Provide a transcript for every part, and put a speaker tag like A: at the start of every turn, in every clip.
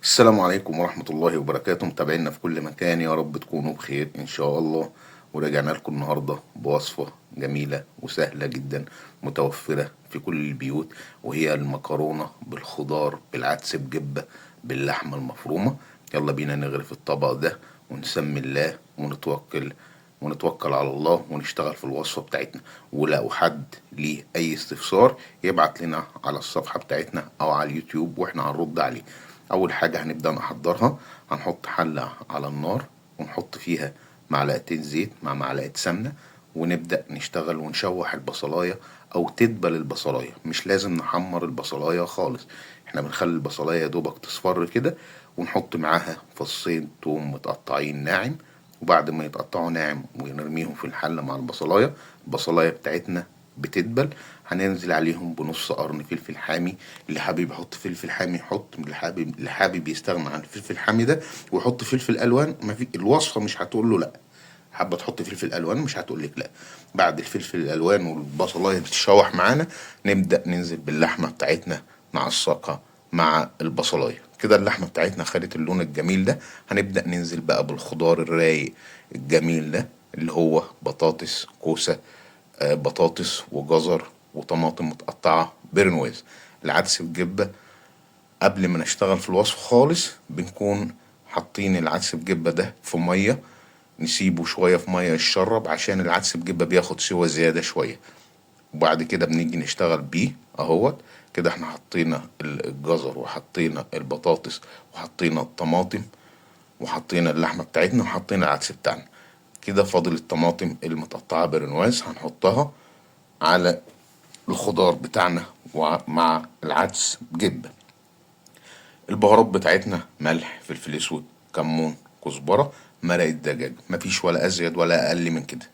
A: السلام عليكم ورحمة الله وبركاته. متابعينا في كل مكان، يا رب تكونوا بخير إن شاء الله. ورجعنا لكم النهاردة بوصفة جميلة وسهلة جدا متوفرة في كل البيوت، وهي المكرونة بالخضار بالعدس بجبة باللحمة المفرومة. يلا بينا نغرف الطبق ده ونسمي الله ونتوكل على الله ونشتغل في الوصفة بتاعتنا. ولو حد ليه أي استفسار يبعت لنا على الصفحة بتاعتنا أو على اليوتيوب وإحنا هنرد عليه. أول حاجة هنبدأ نحضرها، هنحط حلة على النار ونحط فيها معلقتين زيت مع معلقة سمنة، ونبدأ نشتغل ونشوح البصلاية أو تدبل البصلاية. مش لازم نحمر البصلاية خالص، احنا بنخلي البصلاية دوبك تصفر كده، ونحط معاها فصين توم متقطعين ناعم، وبعد ما يتقطعوا ناعم ونرميهم في الحلة مع البصلاية، البصلاية بتاعتنا بتدبل. هننزل عليهم بنص قرن فلفل حامي، اللي حابب يحط فلفل حامي يحط، اللي حابب يستغنى عن الفلفل الحامي ده ويحط فلفل الوان، ما في الوصفة مش هتقول له لا. حابة تحط فلفل الوان مش هتقول لك لا. بعد الفلفل الالوان والبصلايه بتتشوح معانا، نبدا ننزل باللحمه بتاعتنا نعصقها مع البصلايه كده. اللحمة بتاعتنا خدت اللون الجميل ده، هنبدا ننزل بقى بالخضار الرايق الجميل ده اللي هو بطاطس كوسة، بطاطس وجزر وطماطم متقطعه برنويز. العدس بجبه قبل ما نشتغل في الوصف خالص بنكون حاطين العدس بجبه ده في مية، نسيبه شوية في مية يتشرب عشان العدس بجبه بياخد سوى زيادة شوية، وبعد كده بنيجي نشتغل بيه اهوت كده. احنا حطينا الجزر وحطينا البطاطس وحطينا الطماطم وحطينا اللحمة بتاعتنا وحطينا العدس بتاعنا كده. فاضل الطماطم المتقطعة برنواز هنحطها على الخضار بتاعنا مع العدس بجبه. البهارات بتاعتنا ملح، فلفل اسود، كمون، كزبره، مرقه دجاج، مفيش ولا ازيد ولا اقل من كده.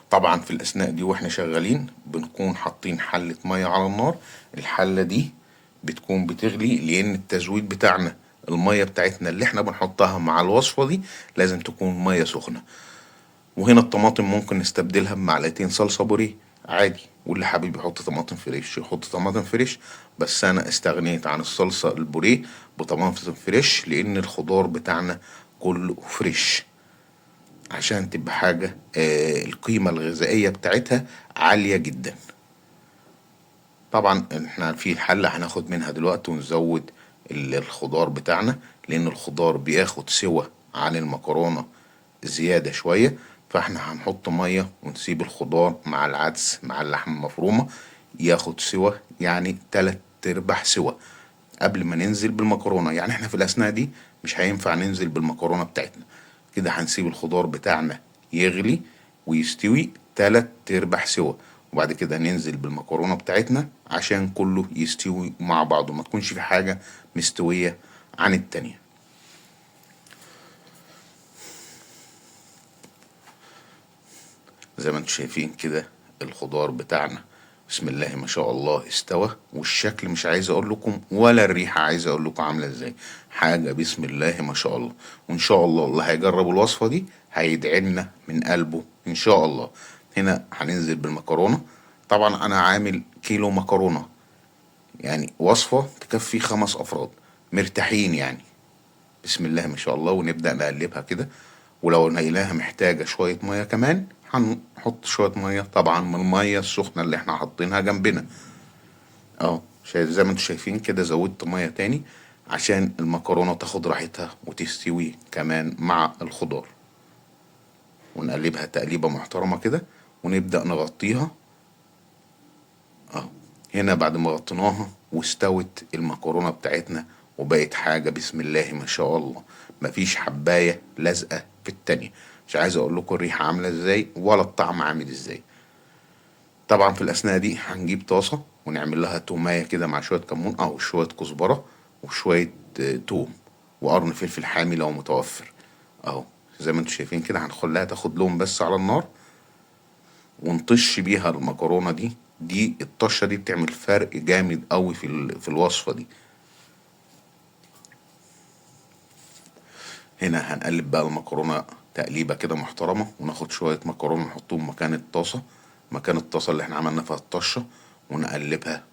A: طبعا في الاثناء دي واحنا شغالين بنكون حاطين حله مية على النار، الحلة دي بتكون بتغلي لان التزويد بتاعنا المية بتاعتنا اللي احنا بنحطها مع الوصفة دي لازم تكون مية سخنة. وهنا الطماطم ممكن نستبدلها بمعلقتين صلصه بوريه عادي، واللي حابب يحط طماطم fresh يحط طماطم fresh، بس انا استغنيت عن الصلصه البوريه بطماطم fresh لان الخضار بتاعنا كله fresh، عشان تبقى حاجة القيمة الغذائية بتاعتها عالية جدا. طبعا احنا في الحلة هناخد منها دلوقتي ونزود الخضار بتاعنا، لان الخضار بياخد سوى عن المكرونه زيادة شوية، فاحنا هنحط مية ونسيب الخضار مع العدس مع اللحمة المفرومه ياخد سوى، يعني 3/4 سوى قبل ما ننزل بالمكرونه. يعني احنا في الاثناء دي مش هينفع ننزل بالمكرونه بتاعتنا كده، هنسيب الخضار بتاعنا يغلي ويستوي 3/4 سوى، وبعد كده ننزل بالمكرونه بتاعتنا عشان كله يستوي مع بعضه، ما تكونش في حاجة مستوية عن التانية. زي ما انتم شايفين كده الخضار بتاعنا بسم الله ما شاء الله استوى، والشكل مش عايز اقول لكم ولا الريحة عايز اقول لكم عامله ازاي، حاجة بسم الله ما شاء الله. وان شاء الله اللي هيجرب الوصفة دي هيدعي لنا من قلبه ان شاء الله. هنا هننزل بالمكرونه، طبعا انا عامل كيلو مكرونه، يعني وصفه تكفي 5 افراد مرتاحين يعني، بسم الله ما شاء الله. ونبدا نقلبها كده، ولو لقيناها محتاجه شوية مية كمان هنحط شوية مية، طبعا من المية السخنة اللي احنا حاطينها جنبنا اهو. زي ما انتم شايفين كده زودت مية تاني عشان المكرونه تاخد راحتها وتستوي كمان مع الخضار. ونقلبها تقليبه محترمه كده ونبدا نغطيها اهو. هنا بعد ما غطيناها واستوت المكرونه بتاعتنا وبقت حاجة بسم الله ما شاء الله، مفيش حبايه لازقه في التانية. مش عايز اقول لكم الريحة عامله ازاي ولا الطعم عامل ازاي. طبعا في الاثناء دي هنجيب طاسه ونعمل لها تومايه كده مع شوية كمون او شوية كزبره وشوية توم وقرن فلفل حامي لو متوفر اهو. زي ما انتم شايفين كده هنخليها تاخد لون بس على النار، ونطش بيها المكرونه دي. دي الطشه دي بتعمل فرق جامد قوي في الوصفة دي. هنا هنقلب بقى المكرونه تقليبه كده محترمه، وناخد شوية مكرونه نحطهم مكان الطاسه، مكان الطاسه اللي احنا عملنا فيها الطشه، ونقلبها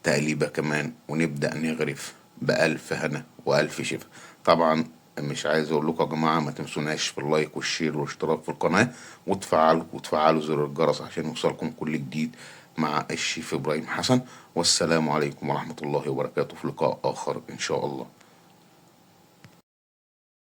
A: تقليبه كمان، ونبدا نغرف بألف هنا وألف شفا. طبعا مش عايز اقول لكم يا جماعة، ما تنسوناش في ال like وال share والاشتراك في القناة، وتفعلوا زر الجرس عشان يوصلكم كل جديد مع الشيف ابراهيم حسن. والسلام عليكم ورحمة الله وبركاته، في لقاء اخر ان شاء الله.